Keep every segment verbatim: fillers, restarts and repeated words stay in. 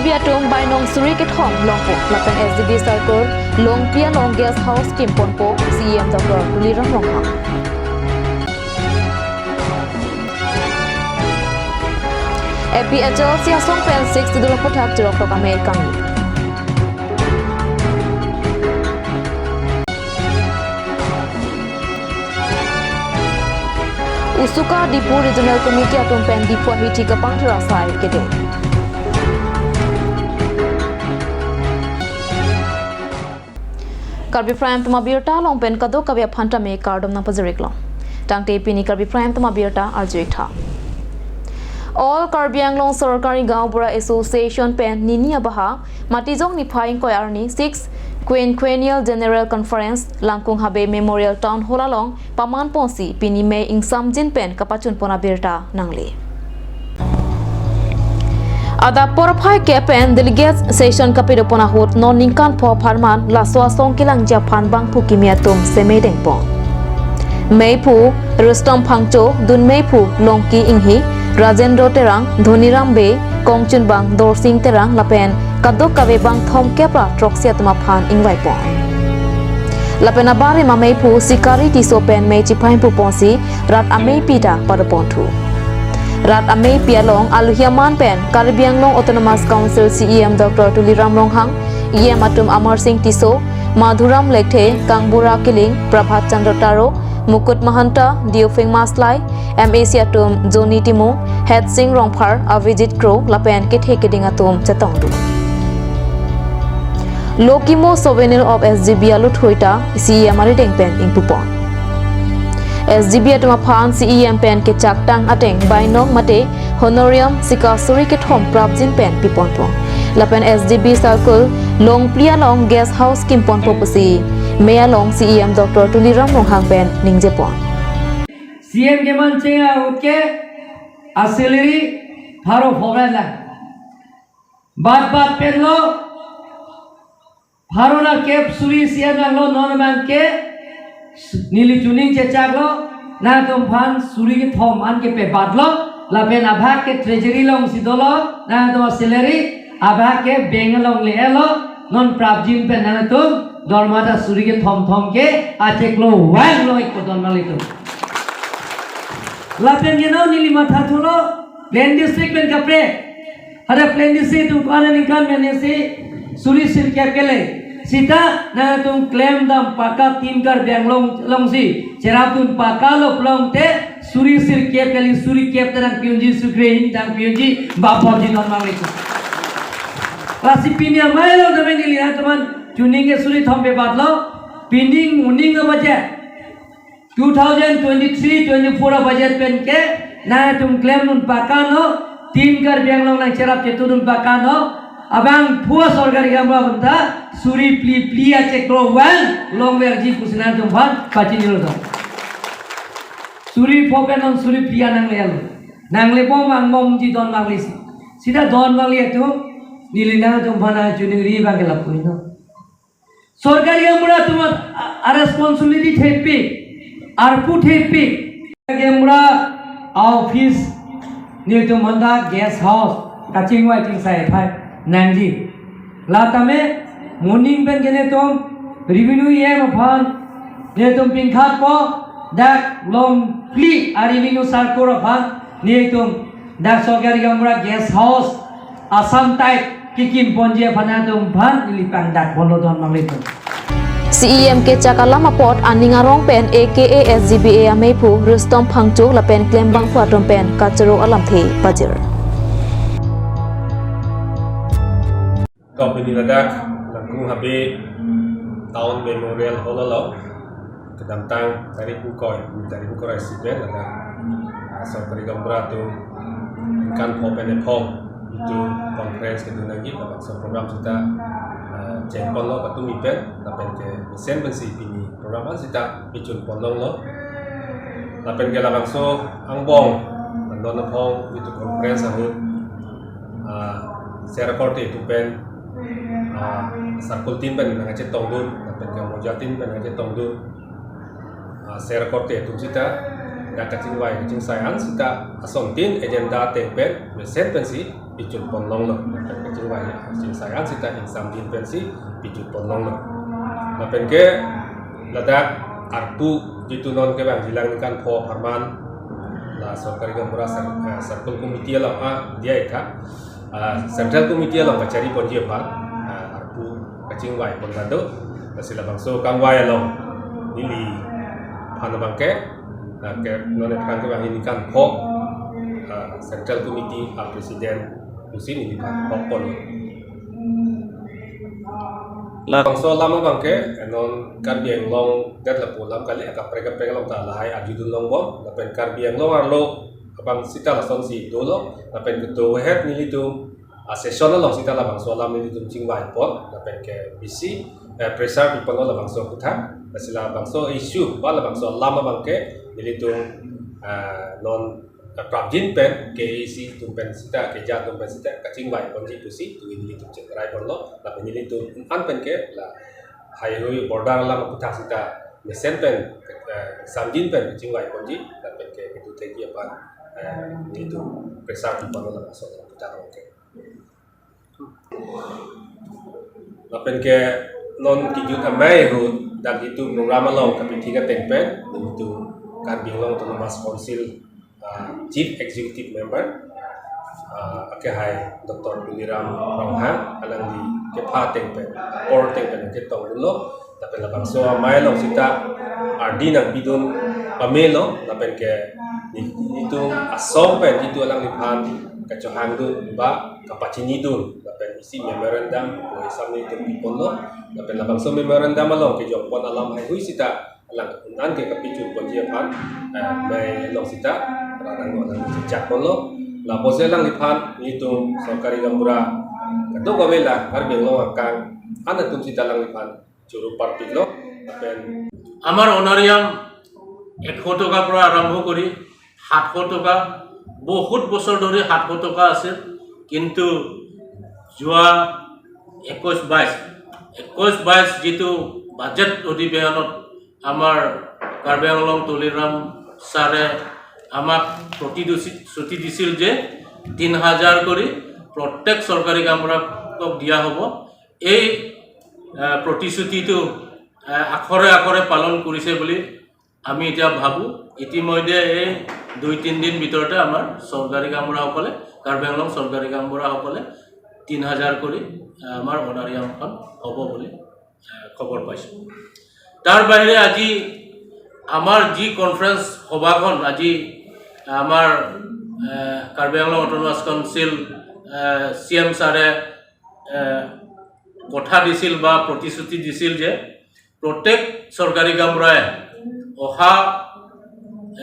B atum bainong suri kethom longpo, lapen S D B circle Longpli along guest house kimponpo C E M Doctor Tuliram Ronghang. A P H L C asong pen six Tidulo puthak chirok tok amei kangni. USUKA Diphu Regional Committee atum pen Diphu ahithi kapangthir asai kede. Karbi Prime Time abirta along pen kadokave aphan tame kardom nangpajir-iklo. Tangte pini Karbi Prime Time abirta arju-ik tha. All Karbi Anglong Sorkari Gaonbura Association pen nini abahak Matijong niphai ingkoi arni six Quinquennial General Conference Langkung Habe Memorial Town Hall along paman ponsi pini May ingsamjin pen kapachunpon abirta nangle. Adap porphai ke pen delegates session kapedopon ahut non ningkan pho apharman laso asong kelangji aphan bangphu kimi atum semedengpon. Meiphu Rustom Phangcho, dunmeiphu Longki Inghi, Rajendro Terang, Dhoniram Bey, kongchunbang Dorsing Terang lapen kadokave bang thomkep ra throksi atum aphan ingvaipon. Lapen abarim ameiphu Sikari Tisso pen mei chiphai puponsi rat ameipi ta padoponthu. Rat ameipi along alohi aman pen Karbi Anglong Autonomous Council C E M Doctor Tuliram Ronghang, E M atum Amar Singh Tisso, Madhuram Lekthe, Kangbura Killing, Prabhat Chandra Taro, Mukut Mahanta, Deophing Maslai, M A C atum Johnny Timung, Hetsing Rongphar, Avijit Kro lapen kethe keding atum chetongdun. Lokimo Souvenir of S G B aluthui ta C E M arideng pen ingpupon. S G B atum aphan C E M pen kechaktang ateng bainong mate honorarium sika suri kethom prapjin pen piponpo. Lapen S G B circle Longpli along guest house kimponpo pusi May along C E M Doctor Tuliram Ronghang pen ningjepon. C E M keman cheng ahut ke a salary pharo pho lang. Bat bat penlo pharo nerkep suri C E M nanglo, non abang ke neli chuning chechaklo, nangtum aphan suri kethom an kepebatlo, lapen abahak ke treasury alongsi dolo, nangtum salary, abahak ke bank along le-etlo, non prapjin pen nangtum dorma ta suri kethom thom ke acheklo vanglo-ikpo don malitum. Lapen ke nau neli mathathulo, Plain District pen kaprek. Ada Plain District atum ko-an aningkan mene si suri sirkep kele. Sita nangtum klemdam pakka Team Karbi Anglong alongsi cherapdun pakka lo pulote suri sirkep kali, suri kep ta nangpi-unji, suri hini ta nangpi-unji, bapon ji non mangli. Lasi pini amei lo tame neli nangtum aphan chuning ke suri thom pebatlo, pining moning a budget two thousand twenty-three twenty-four a budget pen ke nangtum klemdun pakka no, Team Karbi Anglong nangcherap chetudun pakka no, abangphu a sorkari gaonbura atum ta suri phli phli acheklo vang longverji pusi nangtum aphan pachinilo do. Suri pho pen non suri phli an nangle-etlo. Nangle bom angbomji don mangli si. Sita don mangli atum neli nangtum aphan chuning ri abang ke lapu-iknon. Sorkari gaonbura atum a, a responsibility thepik, arpu thepik. Gaonbura office nelitum manda guest house kachingvai chingsai phai nangji. Latame moning pen ke nelitum revenue E M aphan nelitum pingkhatpo, dak Longpli a revenue circle aphan nelitum dak sorkari gaonbura guest house Assam type kekim ponji aphan nangtum aphan neli pangdakponlo don mangli atum. C E M kechak alam apot aning arong pen A K A S G B A ameiphu Rustom Phangcho lapen klembangphu atum pen kachoro alamthe pajir. Company ladak Langkung Habe Town Memorial Hall along kedamtang tarik ingkoi, tarik ingkoi ra isi pen ladak, ah, sorkari gaonbura atum ningkan pho pen ephong itum conference kedun nangji, labangso program sita, ah, chengponlo patumi pen, lapen ke mesen pensi pini program an sita pachunpon longlo. Lapen ke labangso angbong non aphong itum conference ahut, ah, sera korte atum pen, ah, circle team pen nangkachetongdun, lapen ke moja team pen nangkachetongdun, ah, sera korte atum sita dak kachingvai kachingsai an sita asontin agenda ateng pen mesen pensi pijut pon longlo, lapen kachingvai, chingsai an sita ingsamjin pensi pijut pon longlo. Lapen ke ladak arpu jitu non kevangji alang ningkan pho apharman la Sorkari Gaonbura Cir-, eh, Circle Committee along, ah, diya itha, ah, Central Committee along kachari ponji aphan, ah, arpu kachingvai pon kado, lasi labangso kangvai along neliphan abangke, ah, ke non ephrang kevangji ningkan pho, ah, Central Committee a President pusi neliphan hok pon. La- Bangso alam abangke, eh, non Karbi Anglong det lapu alam kali, akaprek kaprek along ta lahai arjudun longbom, lapen Karbi Anglong arlo abang sita lasonsi dolo, lapen kedo het nelitum a session along sita labangso alam nelitum chingvai pon, lapen ke bisi, eh, pressure pi ponlo labangso aputhak, lasi labangso issue ba labangso alam abangke nelitum, eh, non, eh, prapjin pen, K A A C atum pen sita, keja atum pen sita kachingvai ponji pusi tu nelitum chingrai ponlo, lapen nelitum an pen ke la haihui border alam aputhak sita mesen pen, eh, samjin pen chingvai ponji, lapen ke kedo thekji aphan, eh, nelitum pressure pi ponlo labangso aputhak abangke. Lapen ke non kejut amei ahut dak itum program along kapithi kateng pen itum Karbi Anglong Autonomous Council, ah, Chief Executive Member, ah, akehai Doctor Tuliram Ronghang alangli kepha ateng pen, apor ateng pen ketongdunlo. Lapen labangso amei along sita ardi nangpidun pamelo, lapen ke ne-, nelitum asong pen jitu alangliphan kachohangdun ba kapachinidun, lapen isi memorandum o isam nelitum pi ponlo, lapen labangso memorandum along kejok pon alam haihui sita alang an ke kapijut ponji aphan, eh, mei along sita rat angno alang chechak ponlo, lapusi alangliphan nelitum Sorkari Gaonbura kadokave la Karbi Anglong akang an atum sita alangliphan choro parpiklo, lapen আমাৰ অনাৰিয়াম এশ টকাৰ পৰা আৰম্ভ কৰি সাতশ টকা, বহুত বছৰ ধৰি সাতশ টকা আছিল, কিন্তু যোৱা একৈশ বাইশ, একৈশ বাইশ যিটো বাজেট অধিৱেশনত আমাৰ কাৰ্বি আংলং তুলিৰাম ছাৰে আমাক প্ৰতিশ্ৰুতি, শ্ৰুতি দিছিল যে তিনি হাজাৰ কৰি প্ৰত্যেক চৰকাৰী গাঁওবুঢ়াক দিয়া হ'ব। এই, আহ, প্ৰতিশ্ৰুতিটো, আহ, আখৰে আখৰে পালন কৰিছে বুলি আমি এতিয়া ভাবোঁ। ইতিমধ্যে এই দুই তিনিদিন ভিতৰতে আমাৰ চৰকাৰী গাঁওবুঢ়াসকলে, কাৰ্বি আংলং চৰকাৰী গাঁওবুঢ়াসকলে তিনি হাজাৰ কৰি, আহ, আমাৰ অনাৰিয়ামখন হ'ব বুলি, আহ, খবৰ পাইছোঁ। তাৰ বাহিৰে আজি আমাৰ যি কনফাৰেন্স সভাখন আজি আমাৰ, আহ, কাৰ্বি আংলং অট'নমাছ কাউন্সিল, আহ, চি এম ছাৰে, আহ, কথা দিছিল বা প্ৰতিশ্ৰুতি দিছিল যে প্ৰত্যেক চৰকাৰী গাঁওবুঢ়াই অহা,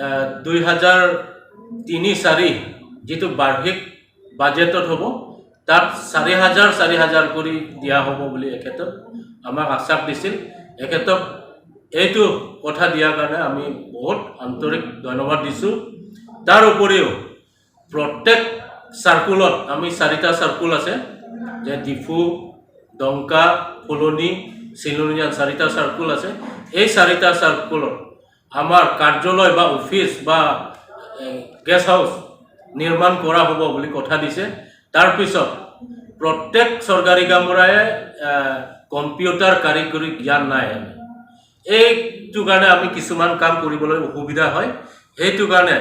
আহ, দুই হাজাৰ তিনি চাৰি যিটো বাৰ্ষিক বাজেটত হ'ব, তাত চাৰি হাজাৰ, চাৰি হাজাৰ কৰি দিয়া হ'ব বুলি এখেতক আমাক আশ্বাস দিছিল। এখেতক এইটো কথা দিয়াৰ কাৰণে আমি বহুত আন্তৰিক ধন্যবাদ দিছোঁ। তাৰ উপৰিও প্ৰত্যেক চাৰ্কুলত, আমি চাৰিটা চাৰ্কুল আছে, যে ডিফু, ডংকা, ফলনি, চিলনীজান চাৰিটা চাৰ্কুল আছে। এই চাৰিটা চাৰ্কুলত আমাৰ কাৰ্যালয় বা অফিচ বা, এ, গেষ্ট হাউচ নিৰ্মাণ কৰা হ'ব বুলি কথা দিছে। তাৰপিছত প্ৰত্যেক চৰকাৰী গাঁওবুঢ়াই, এ, কম্পিউটাৰ কাৰিকৰী জ্ঞান নাই। এইটো কাৰণে আমি কিছুমান কাম কৰিবলৈ অসুবিধা হয়। সেইটো কাৰণে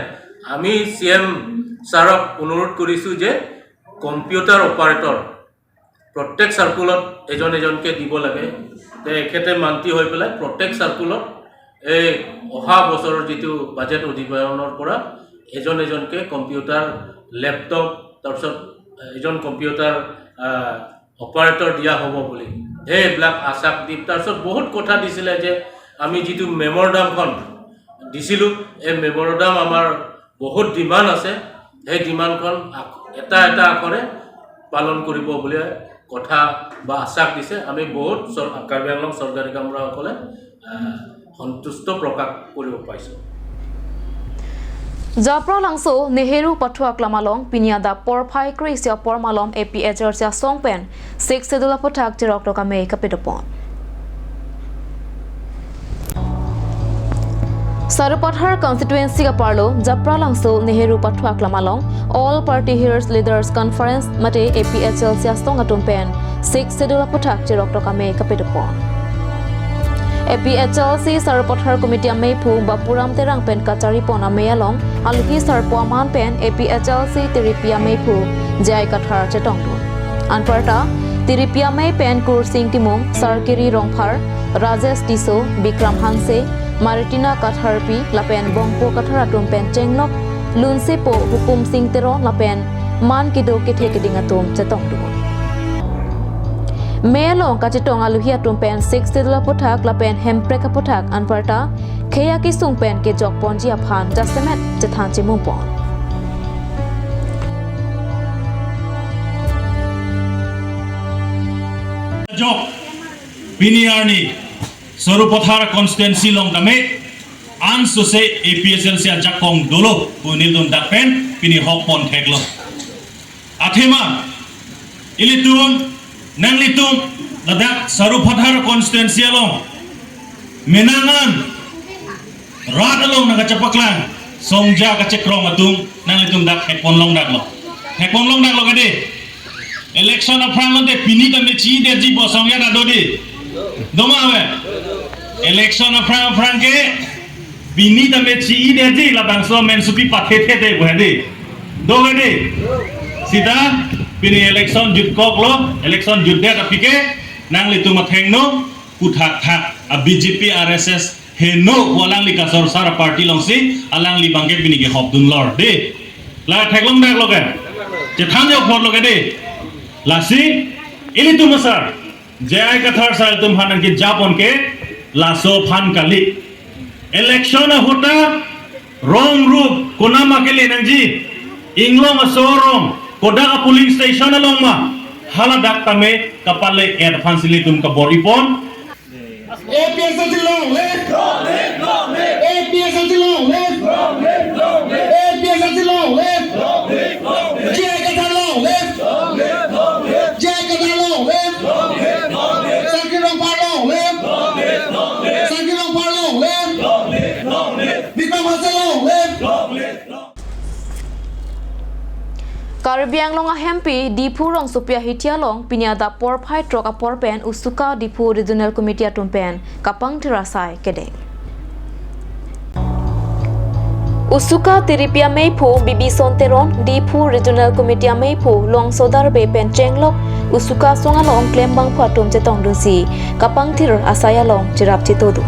আমি চি এম ছাৰক অনুৰোধ কৰিছোঁ যে কম্পিউটাৰ অপাৰেটৰ প্ৰত্যেক চাৰ্কুলত এজন এজনকে দিব লাগে। তেখেতে মান্তি হৈ পেলাই প্ৰত্যেক চাৰ্কুলত এই অহা বছৰৰ যিটো বাজেট অধিৱেশনৰ পৰা এজন এজনকে কম্পিউটাৰ, লেপটপ, তাৰপিছত এজন কম্পিউটাৰ, আহ, অপাৰেটৰ দিয়া হ'ব বুলি সেইবিলাক আশ্বাস দি, তাৰপিছত বহুত কথা দিছিলে যে আমি যিটো মেমৰেণ্ডামখন দিছিলোঁ, এই মেমৰেণ্ডাম আমাৰ বহুত ডিমাণ্ড আছে, সেই ডিমাণ্ডখন আখ-, এটা এটা আখৰে পালন কৰিব বুলি কথা বা আশ্বাস দিছে। আমি বহুত চৰ-, কাৰ্বি আংলং চৰকাৰী গাঁওবুঢ়াসকলে, আহ, সন্তুষ্ট প্ৰকাশ কৰিব পাইছোঁ। Japralangso Nehru Pathu Aklam along pini adap porphai kre-isi apor malom A P H L C asong pen Sixth Schedule aphuthak cherok tok amei kapidopon. Sarupathar constituency kaparlo Japralangso Nehru Pathu Aklam along All Party Hills Leaders Conference mate A P H L C asong atum pen Sixth Schedule aphuthak cherok tok amei kapedopon. A P H L C Sarupathar Committee ameiphu Bapuram Terang pen kacharipon amei along aluhi sarpo aman pen A P H L C tiripi ameiphu J I Kathar chetongdun. Anparta tiripi amei pen Kursing Timung, Sarkiri Rongphar, Rajesh Tisso, Bikram Hanse, Maritina Katharpi lapen Bongpo Kathar atum pen chenglok lunsepo Hukum Sing Teron lapen man kedo kethe keding atum chetongdun. Mei along kachetong aluhi atum pen Sixth Schedule aphuthak lapen Hemprek aphuthak anparta khei akesung pen kejokponji aphan jasemet chethan chimungpon. Jok pini arni Sarupathar constituency along tame ansose A P H L C ajakong dolo pu nelitum dak pen pini hokpon theklo. Athema ilitum, nanglitum ladak Sarupathar constituency along menang an rat along nangkachepaklang songja kachekrong atum nanglitum dak thekpon longdaklo. Thekpon longdaklo kade. Election aphrang lote pini tame chidetji pu asong ya ta do dei. Do ma ave? Election aphrang aphrang ke pini tame chidetji, labangso amen supi pathethe dei pu dei. Do kade. Sita pini election jutkoklo, election jutdet aphi ke nanglitum athengno puthakthak a B J P R S S heno pu alangli kasorsar party alongsi alangli abangke pini ke hopdun lor dei. La theklongdaklo ke. Chethan jok photlo ke dei. Lasi ilitum asar J I Kathar sar atum aphan nangkejapon ke laso aphan kali. Election ahut ta rong rup konama kele nangji, inglong aso arong, kodak a polling station along ma, haladak tame kapale-et aphansi ilitum kabor-ipon. A P H L C long live! A P H L C long live! A P H L C long live! J I Kathar long live! J I Kathar long live! Sarkiri Rongphar long live! Sarkiri Rongphar long live! Bikram Hanse long live! Karbi Anglong ahempi Diphu rongsopi ahithi along pini adap porphai throk apor pen USUKA Diphu Regional Committee atum pen kapangthir asai kedeng. USUKA tiripi ameiphu Bibison Teron, Diphu Regional Committee ameiphu Longso Darbe pen chenglok USUKA asong along klembangphu atum chetongdunsi kapangthir asai along cherap chetodun.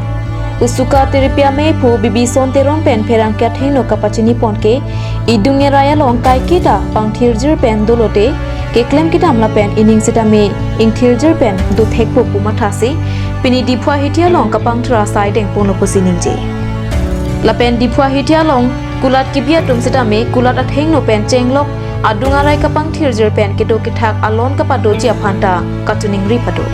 USUKA tiripi ameiphu Bibison Teron pen pherangke athengno kapachinipon ke, idung erai along kaiketa pangthirjir pen dolote keklem kedam lapen ining sitame ingthirjir pen dothekpo pu mathasi pini Diphu ahithi along kapangthir asai dengponlo pusi ningje. Lapen Diphu ahithi along kulat kebi atum sitame kulat athengno pen chenglok adung arai kapangthirjir pen kedo kethak alon kapadoji aphanta kachiningri pado.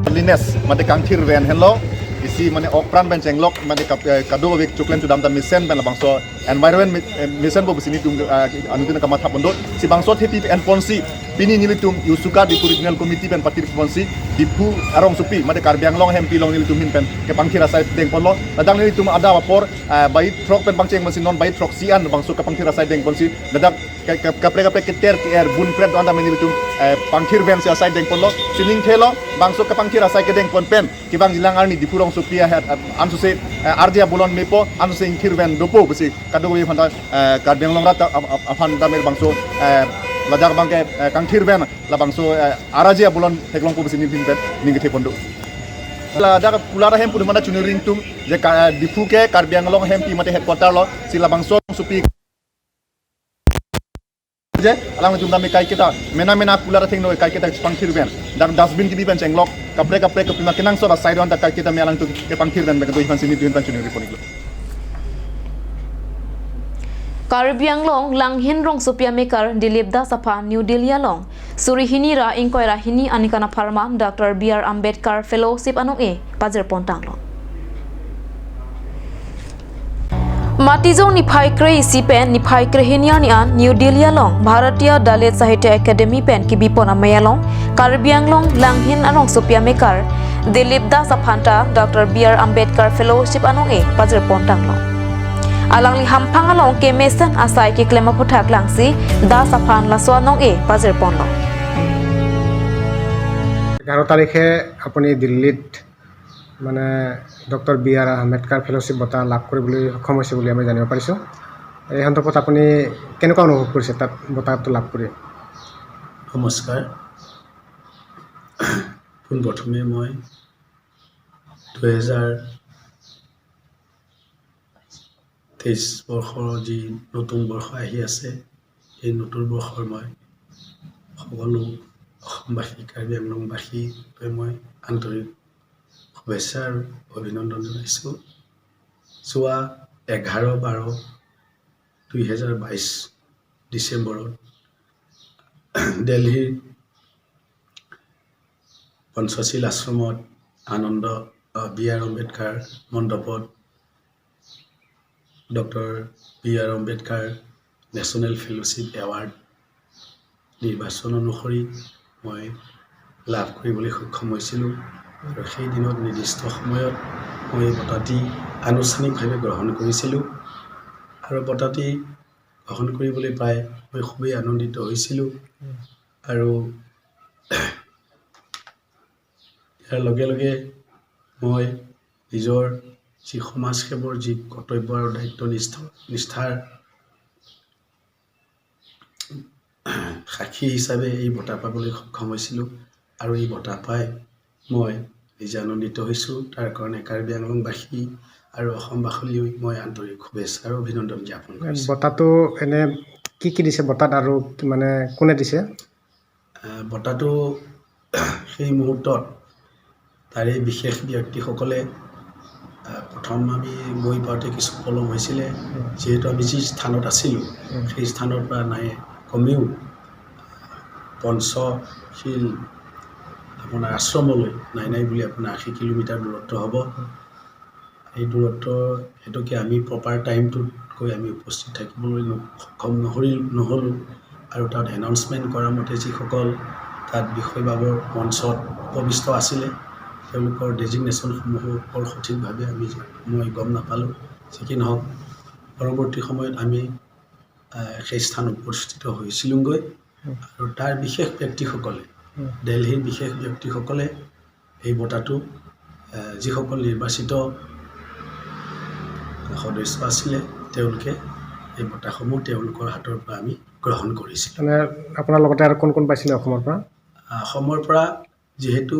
Cleanliness mate kangthir ven henlo, isi mane ok pran pen chenglok mate kap-, eh, kadokave choklen chodam ta mesen pen labangso environment mi-, eh, mesen bo pusi nelitum, eh, anuttin kamatha pon do. Si bangso athepi enponsi pini nelitum USUKA Diphu Regional Committee pen patir ponsi Diphu arongsopi mate Karbi Anglong ahempi along nelitum ahin pen kepangthir asai dengponlo. Ladak nelitum adap apor, eh, bai throk pen pangcheng ponsi non bai throksi an bangso kepangthir asai dengponsi ladak ke, ke, kaprek kaprek keter ke-er bun pret do-an tame nelitum, eh, pangthir vensi asai dengponlo. Si ningthelo bangso kepangthir asai kedengpon pen kevangjilang arni Diphu rongsopi ahet, eh, ansose, eh, arje abolon mepo, ansose ingthir ven dopo pusi kadokave aphanta, eh, Karbi Anglong rat ap-, ap-, aphan tame bangso, eh, ladak abangke, eh, kangthir ven labangso, eh, arje abolon theklongpo pusi nelihin pen ning kethe pon do. Ladak kulat ahemphu aphanta choningri ingtung je ka-, eh, Diphu ke Karbi Anglong ahempi mate headquarter lo, si labangso rongsopi je alanglitum tame kaiketa mena mena kulat athengno kaiketa pangthir ven, dan dustbin kebi pen chenglok, kaprek kaprek kepima kenangsot asai do-an ta kaiketa me alangtum kepangthir ven pen kedo aphansi nelihin pen choningri pon iklo. Karbi Anglong Langhin rongsopi amekar Dilip Das aphan New Delhi along suri hini ra ingkoi ra hini aningkan apharman Doctor B R Ambedkar Fellowship anong-e pajirpon tanglo. Patijong niphai kre-isi pen niphai krehini arni an New Delhi along Bharatiya Dalit Sahitya Akademi pen kebipon amei along Karbi Anglong Langhin arongsopi amekar Dilip Das aphan ta Doctor B R Ambedkar Fellowship anong-e pajirpon tanglo. Alangli hamphang along kemesen asai keklem aphuthak langsi Das aphan laso anong-e pajirponlo. এঘাৰ তাৰিখে আপুনি দিল্লীত মানে doctor B R Ambedkar ফেল'শ্বিপ বঁটা লাভ কৰিবলৈ সক্ষম হৈছে বুলি আমি জানিব পাৰিছোঁ। এই সন্দৰ্ভত আপুনি কেনেকুৱা অনুভৱ কৰিছে তাত বঁটাটো লাভ কৰি? নমস্কাৰ। পোনপ্ৰথমে মই দুহেজাৰ তেইছ বৰ্ষৰ যি নতুন বৰ্ষ আহি আছে, এই নতুন বৰ্ষৰ মই সকলো অসমবাসী, কাৰ্বি আংলংবাসীলৈ মই আন্তৰিক শুভেচ্ছা আৰু অভিনন্দন জনাইছোঁ। যোৱা এঘাৰ বাৰ দুই হাজাৰ বাইছ ডিচেম্বৰত দেলহিৰ পঞ্চশীল আশ্ৰমত আনন্দ বি আৰ আম্বেদকাৰ মণ্ডপত doctor B R Ambedkar national fellowship award নিৰ্বাচন অনুসৰি মই লাভ কৰিবলৈ সক্ষম হৈছিলোঁ আৰু সেই দিনত নিৰ্দিষ্ট সময়ত মই এই বঁটাটি আনুষ্ঠানিকভাৱে গ্ৰহণ কৰিছিলোঁ আৰু বঁটাটি গ্ৰহণ কৰিবলৈ পাই মই খুবেই আনন্দিত হৈছিলোঁ আৰু ইয়াৰ লগে লগে মই নিজৰ যি সমাজসেৱৰ যি কৰ্তব্য আৰু দায়িত্ব নিষ্ঠ নিষ্ঠাৰ সাক্ষী হিচাপে এই বঁটা পাবলৈ সক্ষম হৈছিলোঁ আৰু এই বঁটা পাই মই নিজে আনন্দিত হৈছোঁ। তাৰ কাৰণে কাৰ্বি আংলংবাসী আৰু অসমবাসীলৈ মই আন্তৰিক শুভেচ্ছা আৰু অভিনন্দন জ্ঞাপন কৰিছোঁ। বঁটাটো এনে কি কি দিছে বঁটাত আৰু কি মানে কোনে দিছে? আহ, বঁটাটো সেই মুহূৰ্তত তাৰে বিশেষ ব্যক্তিসকলে আহ, প্ৰথম আমি গৈ পাওঁতে কিছু পলম হৈছিলে। যিহেতু আমি যি স্থানত আছিলোঁ, সেই স্থানৰ পৰা নাই কমেও পঞ্চশীল আপোনাৰ আশ্ৰমলৈ নাই নাই বুলি আপোনাৰ আশী কিলোমিটাৰ দূৰত্ব হ'ব। এই দূৰত্ব হেতুকে আমি প্ৰপাৰ টাইমটোত গৈ আমি উপস্থিত থাকিবলৈ ন- সক্ষম নহৰিল নহ'লোঁ আৰু তাত এনাউন্সমেণ্ট কৰা মতে যিসকল তাত বিষয়বাবৰ মঞ্চত উপবিষ্ট আছিলে, তেওঁলোকৰ ডেজিগনেশ্যনসমূহো বৰ সঠিকভাৱে আমি মই গম নাপালোঁ। যি কি নহওক, পৰৱৰ্তী সময়ত আমি আহ, সেই স্থান উপস্থিত হৈছিলোঁগৈ আৰু তাৰ বিশেষ ব্যক্তিসকলে, দেলহিৰ বিশেষ ব্যক্তিসকলে এই বঁটাটো আহ, যিসকল নিৰ্বাচিত সদস্য আছিলে, তেওঁলোকে এই বঁটাসমূহ তেওঁলোকৰ হাতৰ পৰা আমি গ্ৰহণ কৰিছিলোঁ। মানে আপোনাৰ লগতে আৰু কোন কোন পাইছিলে অসমৰ পৰা? আহ, অসমৰ পৰা যিহেতু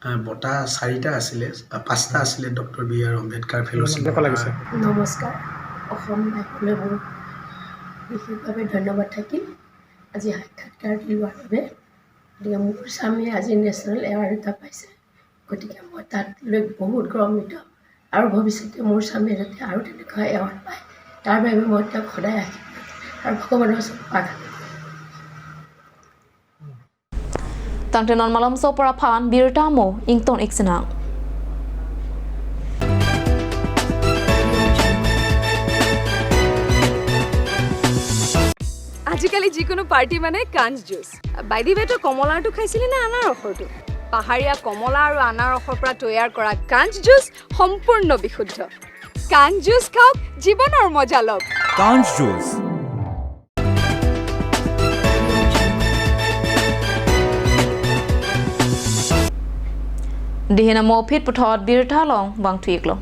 আহ, বঁটা চাৰিটা আছিলে, আহ, পাঁচটা আছিলে ডক্টৰ বি আৰ আম্বেদকাৰ ফেল'শ্বিপ কেনেকুৱা লাগিছে? নমস্কাৰ। অসম লাইভলৈ মোৰ বিশেষভাৱে ধন্যবাদ থাকিল আজি সাক্ষাৎকাৰটি লোৱাৰ বাবে। গতিকে মোৰ স্বামীয়ে আজি নেশ্যনেল এৱাৰ্ড এটা পাইছে, গতিকে মই তাত লৈ বহুত গৌৰৱান্বিত আৰু ভৱিষ্যতে মোৰ স্বামীয়ে যাতে আৰু তেনেকুৱা এৱাৰ্ড পায়, তাৰ বাবে মই তেওঁক সদায় আশীৰ্বাদ আৰু ভগৱানৰ ওচৰত প্ৰাৰ্থনা কৰিম। Tangte non malomso apor aphan birta mo ington ik sinang. আজিকালি যিকোনো পাৰ্টি মানে কাঞ্চ জুচ। বাইদিৱে, তই কমলাৰটো খাইছিলি নে আনাৰসৰটো? পাহাৰীয়া কমলা আৰু আনাৰসৰ পৰা তৈয়াৰ কৰা কাঞ্চ জুচ সম্পূৰ্ণ বিশুদ্ধ। কাঞ্চ জুচ খাওক, জীৱনৰ মজা লওক। কাঞ্চ juice. Dihina mo phit puthot birta along vangthu iklo.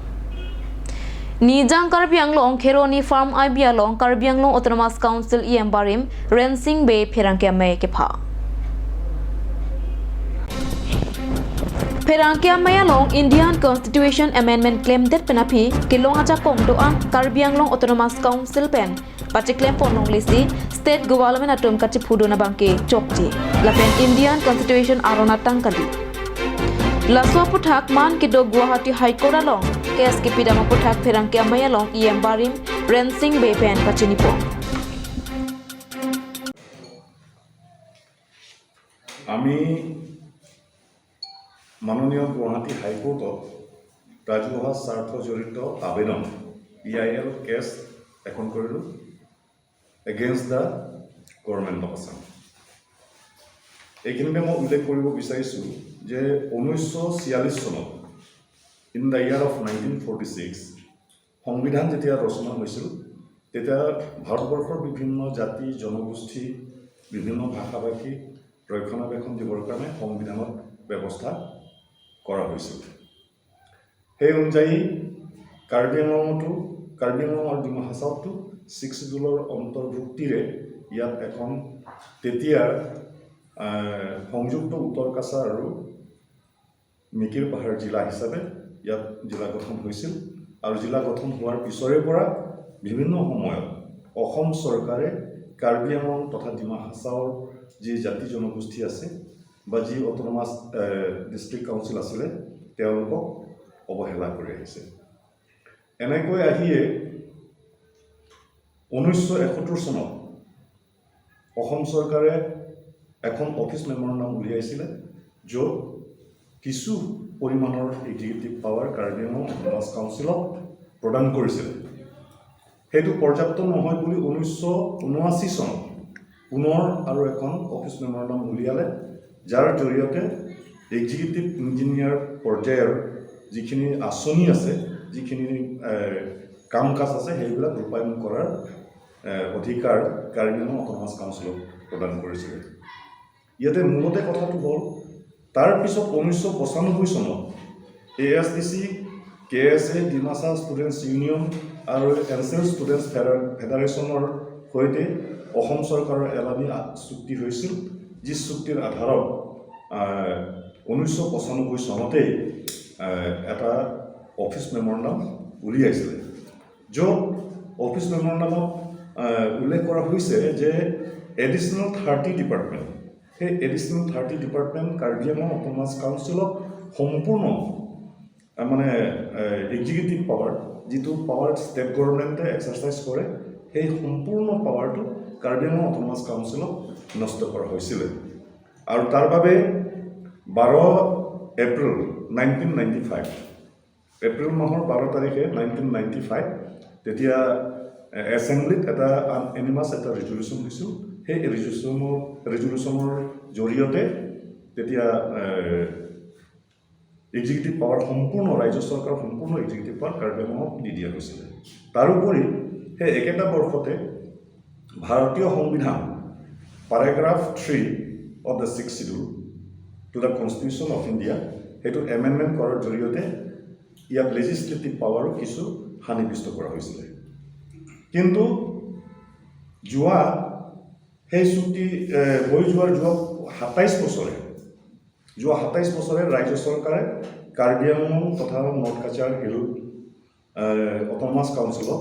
Nijang Karbi Anglong Kheroni Farm I B along Karbi Anglong Autonomous Council E M barim Rensing Bey pherangke amei kepha. Pherangke amei along Indian Constitution Amendment klemdet pen aphi kelong ajakong do-an Karbi Anglong Autonomous Council pen pachiklem pon longle si State Government atum kachiphudo abangke chokche lapen Indian Constitution aron atang kali. Laso aphuthak man kedo Guwahati High Court along case kepidam aphuthak pherangke amei along E M barim Rensing Bey pen pachini pon. আমি মাননীয় গুৱাহাটী হাইকোৰ্টত ৰাজহুৱা স্বাৰ্থজড়িত আবেদন P I L case এখন কৰিলোঁ against the government of Assam। এইখিনিতে মই উল্লেখ কৰিব বিচাৰিছোঁ যে ঊনৈছশ ছিয়াল্লিছ চনত, in the year of nineteen forty six, সংবিধান যেতিয়া ৰচনা হৈছিল, তেতিয়া ভাৰতবৰ্ষৰ বিভিন্ন জাতি জনগোষ্ঠী, বিভিন্ন ভাষা ভাষী ৰক্ষণাবেক্ষণ দিবৰ কাৰণে সংবিধানত ব্যৱস্থা কৰা হৈছিল। সেই অনুযায়ী কাৰ্বি আংলঙতো, কাৰ্বি আংলং আৰু ডিমা হাছাওতো ছিক্স শ্বিডিউলৰ অন্তৰ্ভুক্তিৰে ইয়াত এখন তেতিয়াৰ আহ, সংযুক্ত উত্তৰ কাছাৰ আৰু মিকিৰ পাহাৰ জিলা হিচাপে ইয়াত জিলা গঠন হৈছিল। আৰু জিলা গঠন হোৱাৰ পিছৰে পৰা বিভিন্ন সময়ত অসম চৰকাৰে কাৰ্বি আংলং তথা ডিমা হাছাওৰ যি জাতি জনগোষ্ঠী আছে বা যি অট'নমাছ ডিষ্ট্ৰিক্ট কাউন্সিল আছিলে, তেওঁলোকক অৱহেলা কৰি আহিছে। এনেকৈ আহিয়ে ঊনৈছশ এসত্তৰ চনত অসম চৰকাৰে এখন অফিচ মেমৰেণ্ডাম উলিয়াইছিলে, য'ত কিছু পৰিমাণৰ executive power Karbi Anglong autonomous কাউন্সিলক প্ৰদান কৰিছিলে। সেইটো পৰ্যাপ্ত নহয় বুলি ঊনৈছশ ঊনাশী চনত পুনৰ আৰু এখন অফিচ মেমৰেণ্ডাম উলিয়ালে, যাৰ জৰিয়তে এক্সিকিউটিভ ইঞ্জিনিয়াৰ পৰ্যায়ৰ যিখিনি আঁচনি আছে, যিখিনি এ, কাম কাজ আছে, সেইবিলাক ৰূপায়ণ কৰাৰ এ, অধিকাৰ কাৰ্বি আংলং অট'নমাছ কাউন্সিলক প্ৰদান কৰিছিলে। ইয়াতে মূলতে কথাটো হ'ল, তাৰ পিছত ঊনৈছশ পঁচানব্বৈ চনত এ এছ ডি চি, কে এছ এ, ডিমাচা ষ্টুডেণ্টছ ইউনিয়ন আৰু এনচেল ষ্টুডেণ্টছ ফেডাৰ-, ফেডাৰেশ্যনৰ সৈতে অসম চৰকাৰৰ এলানি আ-, চুক্তি হৈছিল, যি চুক্তিৰ আধাৰত আহ, ঊনৈছশ পঁচানব্বৈ চনতেই আহ, এটা অফিচ মেমৰেণ্ডাম উলিয়াইছিলে, য'ত অফিচ মেমৰেণ্ডামত আহ, উল্লেখ কৰা হৈছে যে এডিশ্যনেল থাৰ্টি ডিপাৰ্টমেণ্ট, সেই additional thirty department Karbi Anglong autonomous কাউন্সিলক সম্পূৰ্ণ আহ, মানে এক্সিকিউটিভ পাৱাৰ, যিটো পাৱাৰ ষ্টেট গভৰ্ণমেণ্টে এক্সাৰচাইজ কৰে, সেই সম্পূৰ্ণ পাৱাৰটো কাৰ্বি আংলং অট'নমাছ কাউন্সিলক ন্যস্ত কৰা হৈছিলে। আৰু তাৰ বাবে বাৰ April nineteen ninety five, April মাহৰ বাৰ তাৰিখে নাইনটিন নাইণ্টি ফাইভ, তেতিয়া এ, এছেম্বলিত এটা আনএনিমাছ এটা ৰিজলিউশ্যন হৈছিল। সেই ৰিজলিউশ্যনৰ ৰিজলিউশ্যনৰ জৰিয়তে তেতিয়া এ, এক্সিকিউটিভ পাৱাৰ সম্পূৰ্ণ, ৰাজ্য চৰকাৰ সম্পূৰ্ণ এক্সিকিউটিভ পাৱাৰ কাৰ্বি আংলঙক দি দিয়া হৈছিলে। তাৰোপৰি সেই একেটা বৰ্ষতে ভাৰতীয় সংবিধান paragraph three of the sixth schedule to the Constitution of India, সেইটো এমেণ্ডমেণ্ট কৰাৰ জৰিয়তে ইয়াত লেজিছলেটিভ পাৱাৰো কিছু সন্নিৱিষ্ট কৰা হৈছিলে। কিন্তু যোৱা সেই চুক্তি এ, হৈ যোৱাৰ যোৱা সাতাইছ বছৰে যোৱা সাতাইছ বছৰে ৰাজ্য চৰকাৰে কাৰ্বি আংলং তথা নৰ্থ কাছাৰ হিল, এ, অট'নমাছ কাউন্সিলক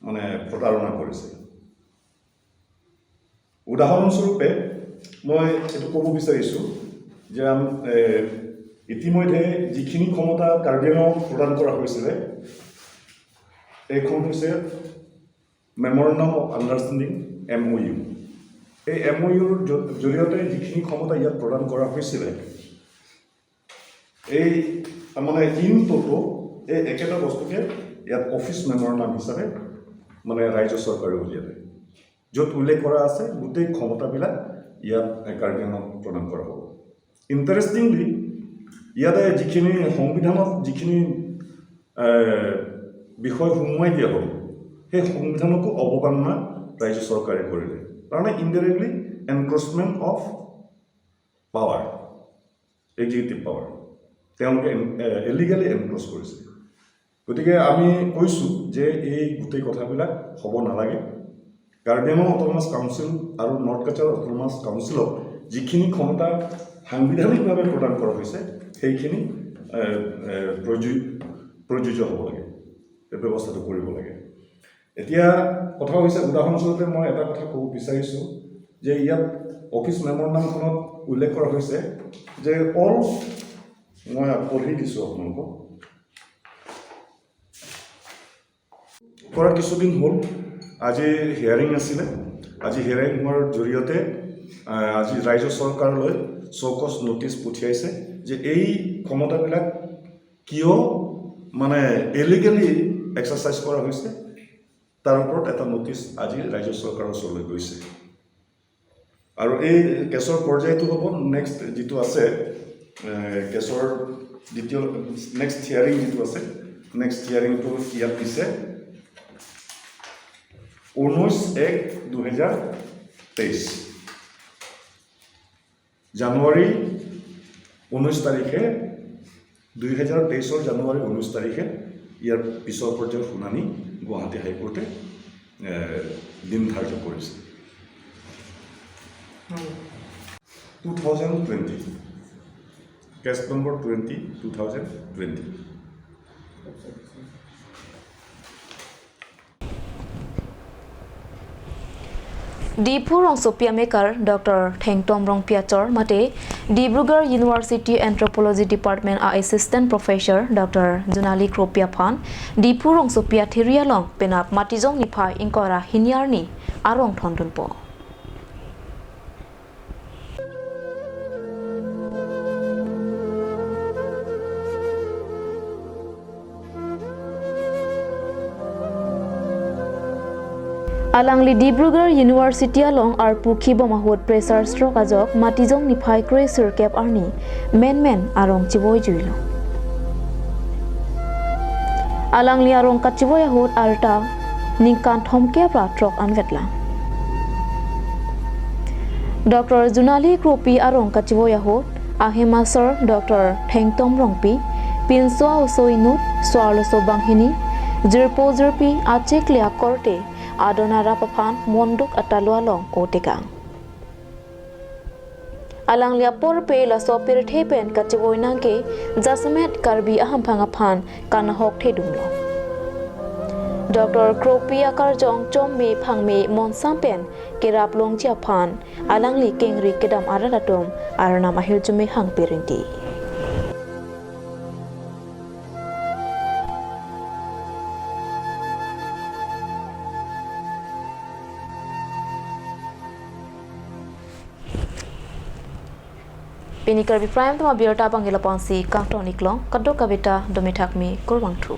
মানে প্ৰতাৰণা কৰিছে। উদাহৰণস্বৰূপে মই এইটো ক'ব বিচাৰিছোঁ যে আম-, এ, ইতিমধ্যে যিখিনি ক্ষমতা কাৰ্বি আংলঙক প্ৰদান কৰা হৈছিলে, এইখন হৈছে মেমৰেণ্ডাম অফ আণ্ডাৰষ্টেণ্ডিং, এম অ' ইউ। এই এম অ' ইউৰ জ-, জৰিয়তে যিখিনি ক্ষমতা ইয়াত প্ৰদান কৰা হৈছিলে, এই মানে ইন টটো এই একেটা বস্তুকে ইয়াত অফিচ মেমৰেণ্ডাম হিচাপে মানে ৰাজ্য চৰকাৰে উলিয়ালে, য'ত উল্লেখ কৰা আছে গোটেই ক্ষমতাবিলাক ইয়াত কাৰ্বি আংলঙক প্ৰদান কৰা হ'ব। ইণ্টাৰেষ্টিংলি, ইয়াতে যিখিনি সংবিধানত যিখিনি এ, বিষয় সোমোৱাই দিয়া হ'ল, সেই সংবিধানকো অৱমাননা ৰাজ্য চৰকাৰে কৰিলে। তাৰমানে indirectly encroachment of power, executive power তেওঁলোকে এলিগেলি এনক্ৰচ কৰিছে। গতিকে আমি কৈছোঁ যে এই গোটেই কথাবিলাক হ'ব নালাগে। কাৰ্বি আংলং অট'নমাছ কাউন্সিল আৰু নৰ্থ কাছাৰ অট'নমাছ কাউন্সিলক যিখিনি ক্ষমতা সাংবিধানিকভাৱে প্ৰদান কৰা হৈছে, সেইখিনি এ, এ, প্ৰযু-, প্ৰযোজ্য হ'ব লাগে, এই ব্যৱস্থাটো কৰিব লাগে। এতিয়া কথা হৈছে, উদাহৰণস্বৰূপে মই এটা কথা ক'ব বিচাৰিছোঁ যে ইয়াত অফিচ মেমৰেণ্ডামখনত উল্লেখ কৰা হৈছে যে অল, মই পঢ়ি দিছোঁ আপোনালোকক। পৰা কিছুদিন হ'ল, আজি হিয়াৰিং আছিলে। আজি হিয়াৰিং হোৱাৰ জৰিয়তে, আহ, আজি ৰাজ্য চৰকাৰলৈ শ্ব'কজ নটিচ পঠিয়াইছে যে এই ক্ষমতাবিলাক কিয় মানে ইলিগেলি এক্সাৰচাইজ কৰা হৈছে, তাৰ ওপৰত এটা নটিচ আজি ৰাজ্য চৰকাৰৰ ওচৰলৈ গৈছে। আৰু এই কেছৰ পৰ্যায়টো হ'ব নেক্সট যিটো আছে, এ, কেছৰ দ্বিতীয়, নেক্সট হিয়াৰিং যিটো আছে, নেক্সট হিয়াৰিংটো ইয়াত দিছে ঊনৈছ এক দুহেজাৰ তেইছ। জানুৱাৰী ঊনৈছ তাৰিখে, দুই হাজাৰ তেইছৰ জানুৱাৰী ঊনৈছ তাৰিখে ইয়াৰ পিছৰ পৰ্যায়ৰ শুনানি গুৱাহাটী হাইকোৰ্টে, এ, দিন ধাৰ্য কৰিছে। Two thousand twenty, case number twenty, two thousand twenty. Diphu rongsopi amekar Doctor Thengtom Rongpi achor mate Dibrugarh University Anthropology Department a Assistant Professor Doctor Junali Kropi aphan Diphu rongsopi athiri along penap Matijong niphai ingkoi ra hini arni arong thondunpo. Alangli Dibrugarh University along arpu khibom ahut pressure stroke ajok Matijong niphai kre sirkep arni menmen arong chevoi juilo. Alangli arong kachevoi ahut arta ningkan thomkep ra throk anvetlang. Doctor Junali Kropi arong kachevoi ahut ahem asor Doctor Thengtom Rongpi, pinso a-oso inut, so-arloso banghini, jirpo jirpi, achikli akorte, adon arap aphan monduk atalo along otekang. Alangli apor pen laso pirthe pen kachevoi nangke jasemet Karbi ahamphang aphan kanahok thedunglo. Doctor Kropi akarjong chomme phangme monsam pen kerap longji aphan alangli kengri kedam arat atum arnam ahirjume hangpir ingti. Pini Karbi Prime Time abirta abang ila ponsi kangton iklong, kadokave ta dome thakme, kurvangthu.